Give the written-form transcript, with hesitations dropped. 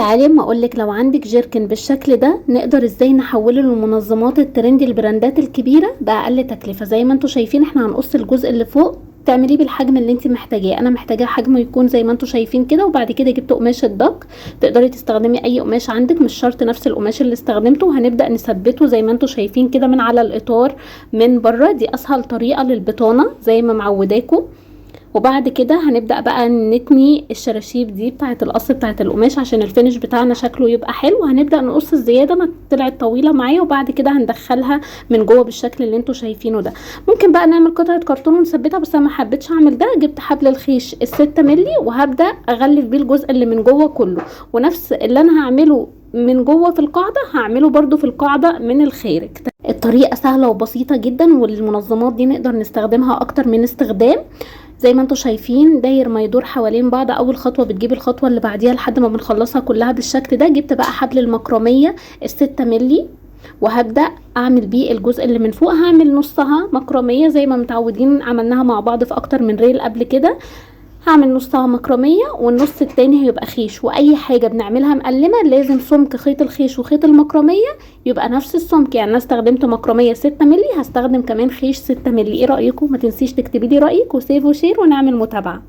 تعالي اما اقولك، لو عندك جيركن بالشكل ده نقدر ازاي نحوله للمنظمات ال trendy البراندات الكبيرة باقل تكلفة. زي ما انتوا شايفين احنا هنقص الجزء اللي فوق، تعمليه بالحجم اللي انت محتاجاه. انا محتاجاه حجمه يكون زي ما انتوا شايفين كده. وبعد كده جبت قماش ال duck، تقدري تستخدمي اي قماش عندك، مش شرط نفس القماش اللي استخدمته. وهنبدا نثبته زي ما انتوا شايفين كده من على الاطار من بره. دي اسهل طريقه للبطانه زي ما معوداكم. وبعد كده هنبدأ بقى نتني الشراشيب دي بتاعة القص بتاعة القماش عشان ال finish بتاعنا شكله يبقى حلو. هنبدأ نقص الزيادة، انا طلعت طويلة معايا. وبعد كده هندخلها من جوه بالشكل اللي انتوا شايفينه ده. ممكن بقى نعمل قطعة كرتون ونثبتها، بس انا ما حبيتش اعمل ده. جبت حبل الخيش ال6 ملي وهبدأ اغلف بيه الجزء اللي من جوه كله، ونفس اللي انا هعمله من جوه في القاعدة هعمله برضو في القاعدة من الخارج. الطريقة سهلة وبسيطة جدا، والمنظمات دي نقدر نستخدمها اكتر من استخدام. زي ما انتوا شايفين داير ما يدور حوالين بعض، اول خطوة بتجيب الخطوة اللي بعديها لحد ما بنخلصها كلها بالشكل ده. جبت بقى حبل المكرميه ال6 ملي وهبدا اعمل بيه الجزء اللي من فوق. هعمل نصها مكرميه زي ما متعودين، عملناها مع بعض في اكتر من reel قبل كده. هعمل نصها مكرمية والنص التاني هيبقى خيش. واي حاجة بنعملها مقلمة لازم سمك خيط الخيش وخيط المكرمية يبقى نفس السمك. يعني انا استخدمت مكرمية 6 ملي، هستخدم كمان خيش 6 ملي. ايه رأيكم؟ ما تنسيش تكتبي لي رأيك و save و share ونعمل متابعة.